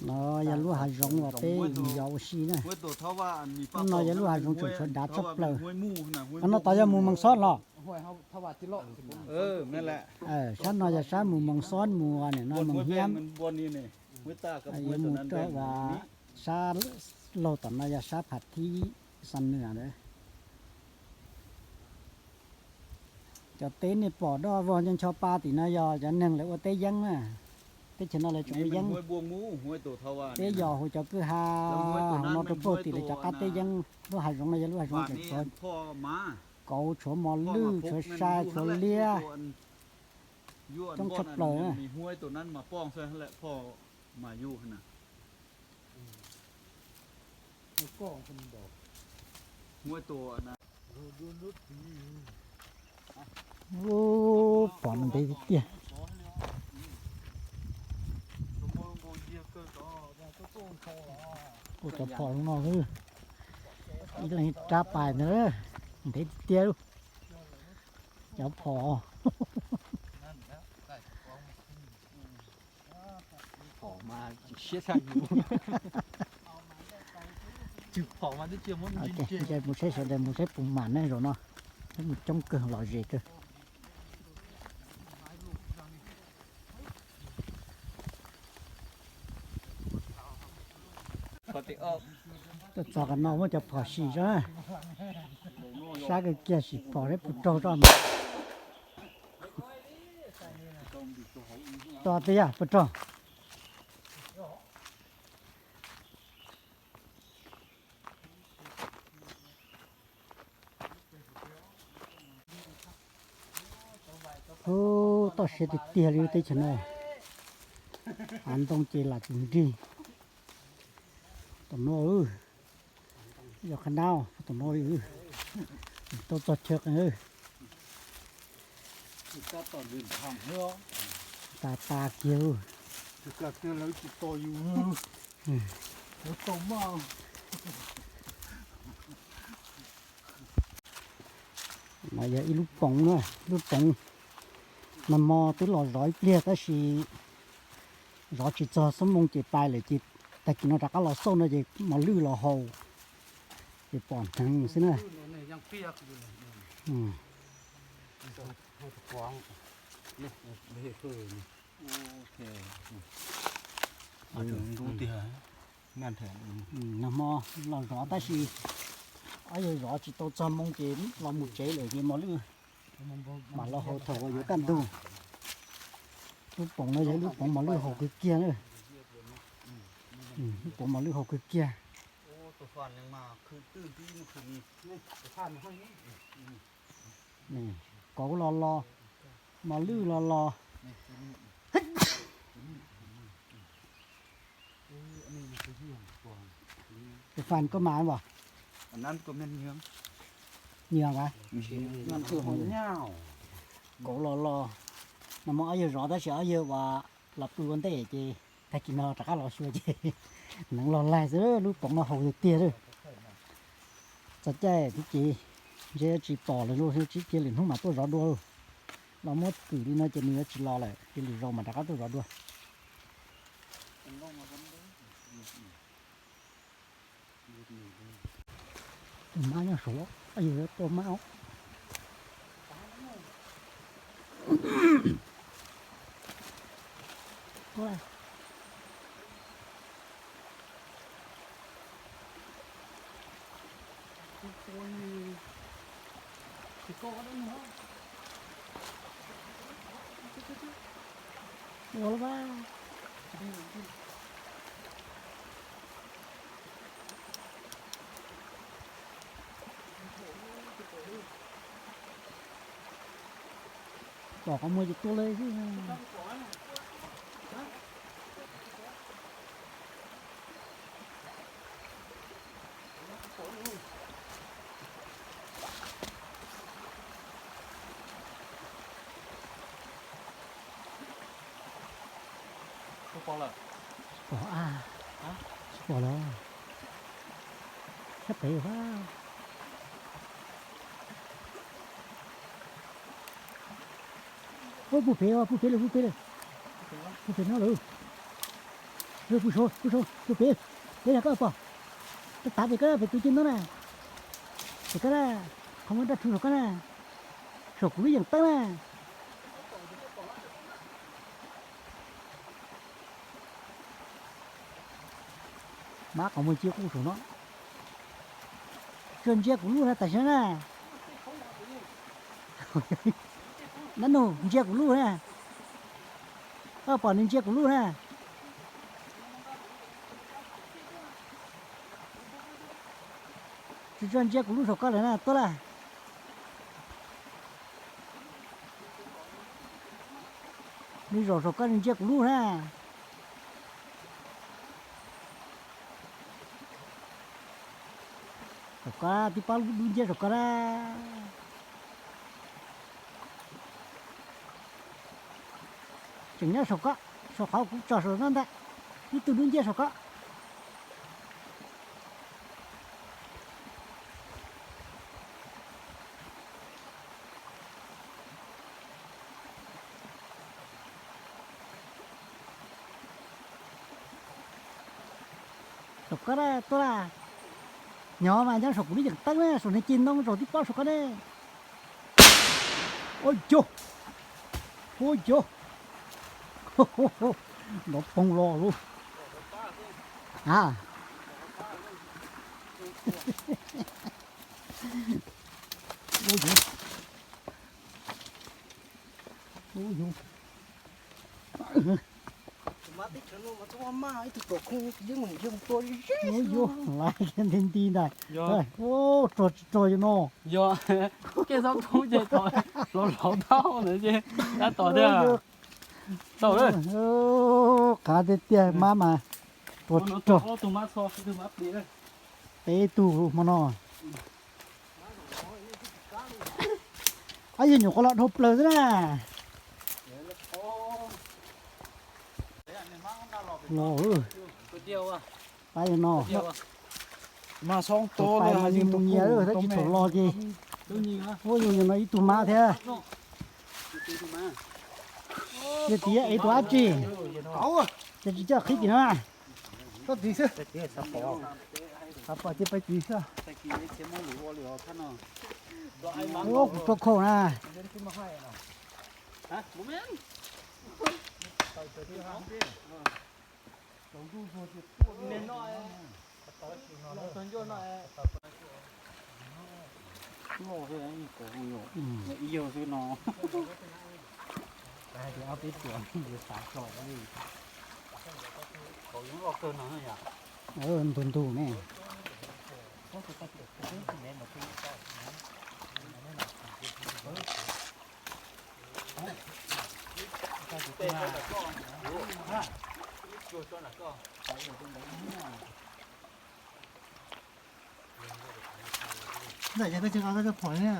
No yog lub hav zoov uas peb yos ua si na. No yog lub hav zoov tseem tshuav dav tshaj plaws. Qhov no tod yog mus Moos Xob los? Sab no yog sab mus Moos Xob mus nim no Moos Hiab. Yuav mus rau uas sab laug tom no yog sab Phav Thib Xam Nwm ntawd. Cov teb nej pom doj vog ncho ncho pa tim no yog cov neeg lawv ua teb yeeb na. Teb chaws no lawv tseem ua yeeb. Peb yos hauv cov kwj ha hauv no rau puag tim lawv cov qab teb yeeb. Lub hav zoov no yog lub hav zoov tseem tshuav kauv, tshuav mos lwj, tshuav sai, tshuav liab, coob tshaj plaws. Ub, pom mas ntev tiag tiag. Ua cov phom no, ib leeg rab pais ntawd, ntev tiag tiag. Cov phom. Mus saib sawv daws mus saib puas mam ne zaum no. Mus coob kawg lom zem kawg. Tuaj txog qhov no muab cov phom sim zog. Sab kawg kiag sim phom seb puas raug zoj mas. Tog twb yog puas raug. Ub, toj siab tiag tiag li teb chaws no. Hav ntoo ces lam tsis nrig. Tom no, yog qhab nab tom no, tau txog chaw qees. Tas tas kiag. No yog ib lub poov na, lub poov. Nag hmo twb los zov ib pliag tab sis zov tsis txog xuab moos ces pais lawm ces tag kis no rov qab los xauj no ces mos lwj los haus ces pom hneev xwb na. Nag hmo los zov tab sis ob yawg zov tsis tau txog moos ces los mus tsev lawm ces mos lwj mam los haus thaum uas yuav kaj ntug. Lub poov no yog ib lub poov mos lwj haus kawg kiag na. Lub poov mos lwj haus kawg kiag. Kauv los los, mos lwj los los. Tus Fas koj mas as? Nyias as? Kauv los los, nag hmo ob yawg zov tab sis ob yawg uas los pw ua ntej ces tag kis no rov qab los xyuas ces hneev los laig xwb, lub poov no haus tiag tiag lawm. Txog caij tib ces ntshe tsis pom lawm lauj, tsis cia lwm hnub mam tuaj zov dua lauj. Los muab kwm li no ces nws yuav tsis los lawm, cia lwm zaus mam rov qab tuaj zov dua. Tus mab nyob saud, yus yuav tua mab os. Ua lawm. Pom qhov muag ces tua li xwb. Pom a, tsis pom lawm. Sab pem a, puag pem lawm, puag pem lawm, puag pem no lawm. Pw saud, pw saud, pw pem, pem na koj pom. Tav pem koj pem tus ci ntoo na. Pem koj na, qhov muaj raj rhu saum koj na. Saum kuv lub yeem teeb na. Mab qhov muag ci quj saum no. Tsuas ntsia kuv lub na tam sim na. Nab nug ntsia kuv lub na. Koj pom nws ntsia kuv lub na. Tsuas tsuas ntsia kuv lub saum koj lawm na, tuaj lawm. Nws zaum saum koj nws ntsia kuv lub na. Saum koj tib pob dub nciab saum koj na. Tseem nyob saum koj, saum qhov kuv tso saum no ntag. Ib tug dub nciab saum koj. Saum koj tuaj lawm. Nyob mas nyob saum kuv lub yeem teeb na, saum niag ci ntoo zaum tib pob saum koj ne. Ua cas, ua cas, nrov poog los lawm. A, ua yus, ua yus. Ua yus, laiv nti nti ntag. Rog tsis rog yus no. Yog, kej xob thub ces thaum hloov hloov taub ntawd ces tab tom thiab. Tau lawm. Qav tiag tiag, mab mas rog tsis rog. Peb tug hmo no. Ab, yog nyuam qhuav los dhau plaws xwb na. Los, pab yog no. Mas xob tus pais mas li mus nyias lawm tab sis thaum los ces, ua yus yog no ib tug mab thiab. Yog tias ev tus dab tsi, ces tsis coj qhib tim no. Ua kuv tso khau na. Ib yam xwb no. Ob peb tuam xav so li. Ntug ntug ne. Ntawm ces koj tsis nqa koj coj phom ne.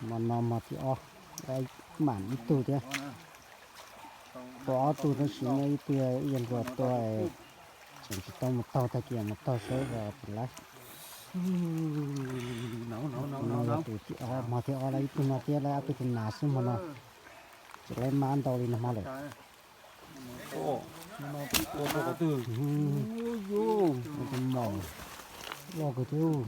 Hmo no hmo thib ob, mam ib tug thiab. Tua ob tug tab sis nyob ib tug ib yam hluas tua, tseem tsis tau mus taug tag kis mus taug saib los tsis laib. No yog tus thib ob, hmo thib ob lawm, ib tug no thiab lawm, ob peb tus nas xwb hmo no. Tsis laib mab ntau li no hmo lawm. Tus mos loj kawg thiab.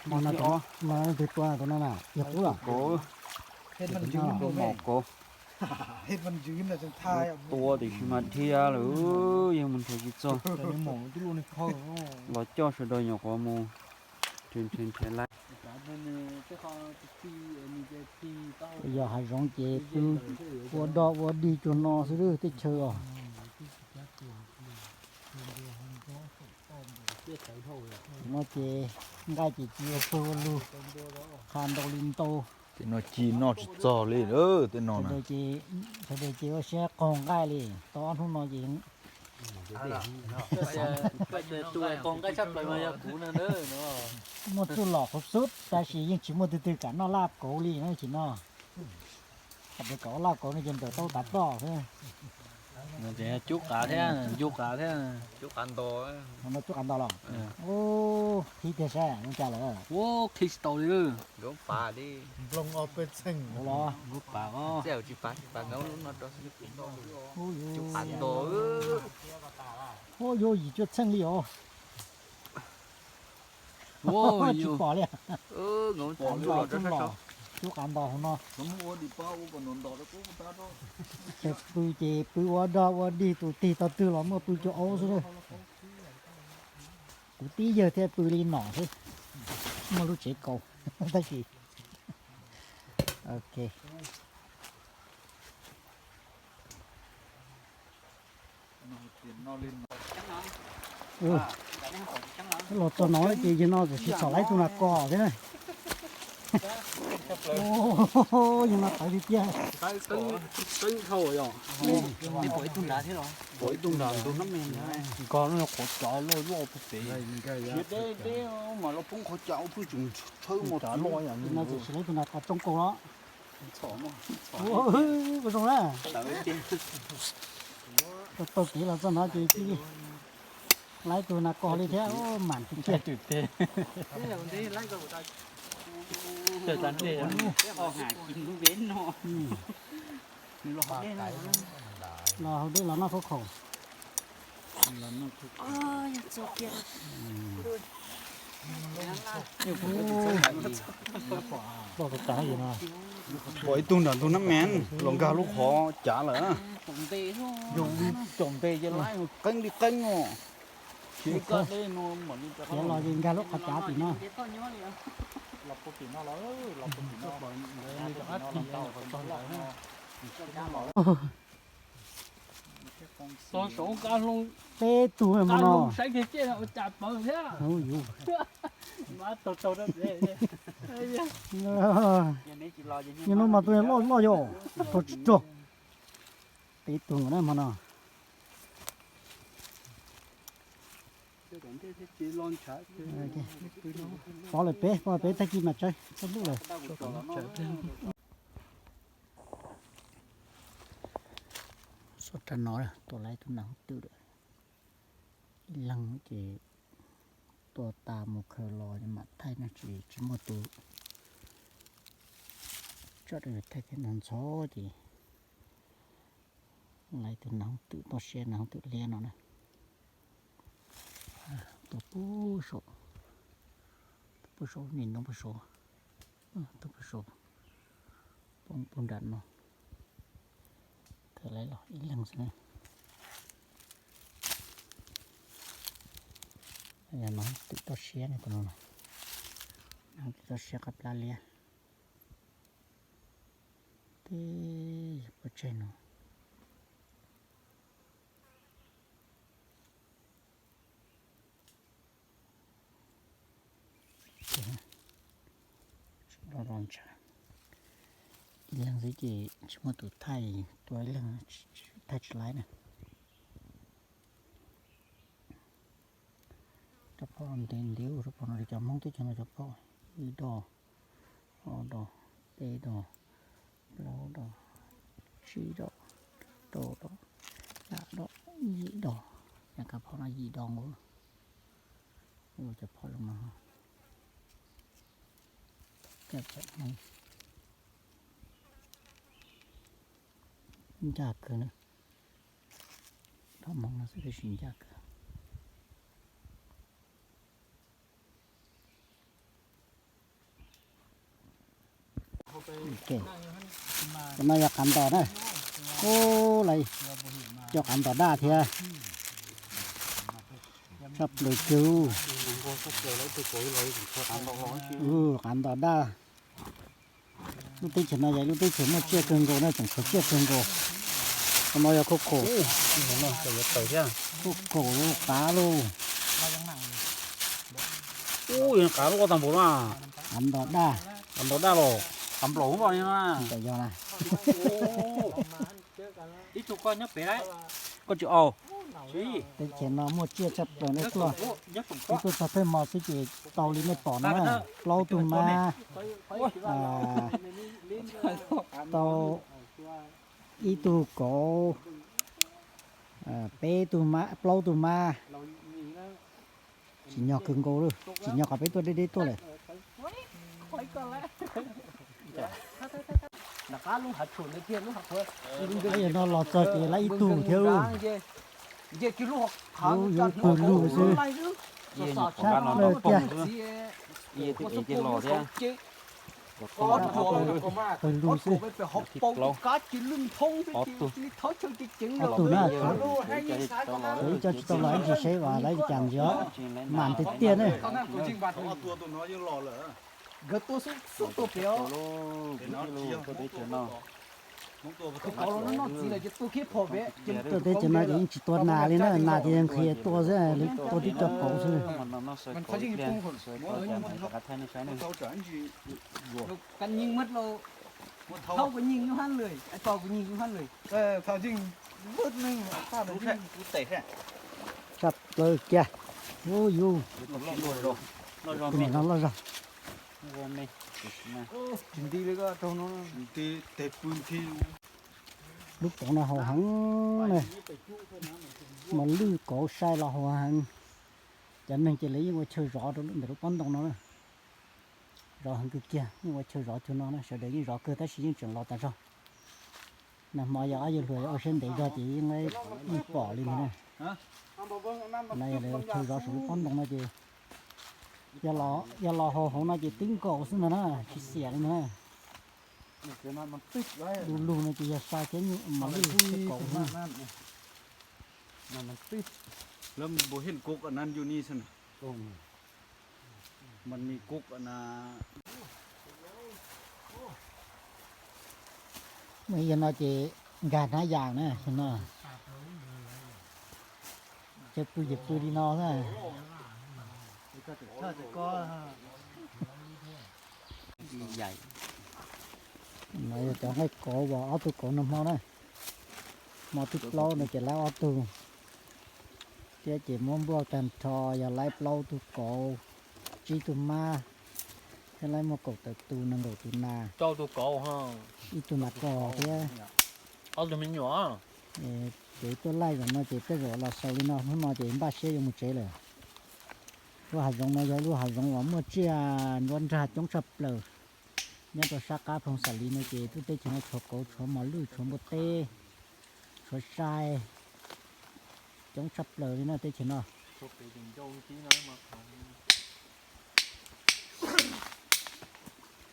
Hmo no tus tua tus no na, yog qub los? Tus mos kov. Tua tiam sis mas dhia lawm, yeej mus nrhiav tsis txog. Los coj sawv daws nyuam qhuav mus nrhiav nrhiav nrhiav laib. Yog hav zoov ces pw ua dog ua dig cuag no xwb lawm tej chaw os. No ces nqaij ces ci ua pawg ua lug, qha ntau li ntau. Tej no ci noj tsis txog li, tej no na. Sawv daws ces ua siab qaug nqaij li, tau ob hnub no ces Tus qos nqaij tshaj plaws mas yog kuv no. Muaj txuj lom qhuv xub tab sis yeej tsis muaj twg twg kam noj laj kauv li no tsis no. Hais tias kom ua laj kauv no ces nplaim tau tav ploj xwb. Cub qav thiab, ncu qav thiab. Cub qav nto. No cub qav nto los? Ub, qhib tiag saib zoo cas lawm. Ub, qhib tsis tau li. Nplooj ob peb txheej los. Tsis pav, tsis pav, nkaus lub no rau. Cub qav nto. Ub, yuav yim cuaj txheej li os. Tsis pom li. Cub qav nto hauv no. Pw ces pw ua dog ua dig tus tig tau twg los muaj pw cuag aub xwb. Kuv tib yawg thiaj pw li no xwb. Muaj lub tsev kaus tab sis. Ok. Los txog no ces yog no txawm tsis txhom laib tus nas kos thiab. Yog no tawv tiag tiag. Pom ib tug nrad ntug nab me, nkag no qhov cav loj loj pem, siav deb deb mas los poob qhov cav ua pheej tseem tshawb mos txwv loj yam no txawm tsis laib tus nas kos tsoo kaus los. Ua zoo na. Tau kev los txog no ces cia li laib tus nas kos li thiab, mam tiag tiag. Los haus dej los noj khaub khaum. Pom ib tug nram ntug nab me los nkag lub qhov cav lawm. Yog caum nte ces laib qeeb li qeeb os. Khiav los nkag lub qhov cav tim no. Peb tug hmo no. Yog no mas tus loj loj yog tsis rog. Peb tug na hmo no. Pov lawm peb, pov lawm peb tag kis mam tsawb txoj lub lawm. Sab rau no tua laib tus nas hooj twm lawm. Ib leeg ces tua tas mus khaws los mam thaij no tsis, tsis muaj tus tso rau thaij thiab, ntxhov ntxhov ces laib tus nas hooj twm toj siab, nas hooj twm liab no na. Tua puag saum, tua puag saum nim no puag saum, tua puag saum poob puag nram no. Khaws laib los ib leeg xwb. Yog nas hooj twm toj siab ne, tus no, nas hooj twm toj siab qab plab liab. Teb pov tseg no. Tsis los los ntshav. Ib leeg xwb ces tsis muaj tus thaij, tua ib leeg thaij tsis laib na. Cov phom ntev ntev, cov phom no cov Hmoob teb chaws no cov phom, ib dos, ob dos, peb dos, plaub dos, tsib dos, rau dos, yam dos, yim dos, yam kav phom no yim dos nkaus. Ua cov phom zoo no. Ncaj kawg na. Phom Hmoob no xwb tab sis ncaj kawg. Cov no yog qav ntos na. Ub, lawv coj qav ntos daj thiab. Tshaj plaws kawg. Qav ntos daj. Lub teb chaws no yog lub teb chaws muaj tsiaj kawg nkaus na, tseem tshuav tsiaj kawg nkaus. Qhov no yog khaub khaum, khaub khaum qav lauj. Ub, qav loj tag npaum na. Qav ntos daj, qav ntos daj los, qav nplaum los li no na. Ib tug koj nyob pem lawm. Teb chaws no muaj tsiaj tshaj plaws nej tuaj, nej tuaj txog peb hmo xwb ces tau li nej pom no na. Plaub tug mab, tau ib tug kauv, peb tug mab, plaub tug mab. Tsim nyog kawg nkaus, tsim nyog qhov peb tuaj deb deb tuaj lawm. Yog no los txog ces lawv ib tug thiab, lub yuav pawg lug xwb, sab plaws tiag. Pawg lug xwb. Ob tug na, ib co tsis tau los ib ntsis seb vas lawv li cas ntxiv, mam tiag tiag ne. Tuaj teb chaws no ces yeej tsis tua nas li na, nas ces nqhis tuaj xwb, tuaj tib co kauv xwb. Tshaj plaws kiag. Ub yus, tus no loj zog. Lub kauv no haus heev na, mos lwj kauv sai los haus heev. Cov neeg ces lawv yeej ua chaw zov rau ntawm lub pob ntoo no na. Zov heev kawg kiag, yeej ua chaw zov chaw no na, sawv daws yeej zov kawg tab sis yeej tseem los tas zog. Nag hmo yog ob yawg hluas ua siab ntev zog ces yeej pom li ntawd na. No yog lawv ua chaw zov saum lub pob ntoo no ces yog los haus hauv no ces twb nkaus xwb ntag na, tsis xiam li ntag na. Du lug no ces yog sai thiab, nyuj mos lwj thiab kauv xwb. Yog no ces nkag hnab yas na, yog no. Ces pw ces pw li no na. No yog cov nqaij kauv uas ob tug kauv nag hmo na. Hmo thib plaub no ces laib ob tug thiab ces muab nplauj tag nrho yog laib plaub tug kauv, tsib tug mab, thiab laib muaj kaum tawm tus nees nkaum tus nas, ib tug nas kos thiab. Ces tuaj laij zaum no ces tej zaum los xaus li no, hnub no ces npaj siab yuav mus tsev lawm. Lub hav zoov no yog lub hav zoov uas muaj tsiaj nruab nrag coob tshaj plaws. Nyob rau sab qab Phooj Xaim Lis no ces lub teb chaws no tshuav kauv, tshuav mos lwj, tshuav npua teb, tshuav sai coob tshaj plaws li na teb chaws no.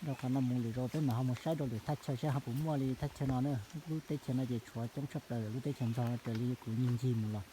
Rau qhov no mus lwm zaus peb mam ho mus saib rau lwm thaj chaw saib ho puas muaj li thaj chaw no na. Lub teb chaws no ces tshuav coob tshaj plaws lub teb chaws ntxog raws li kuv ncig ncig mus los.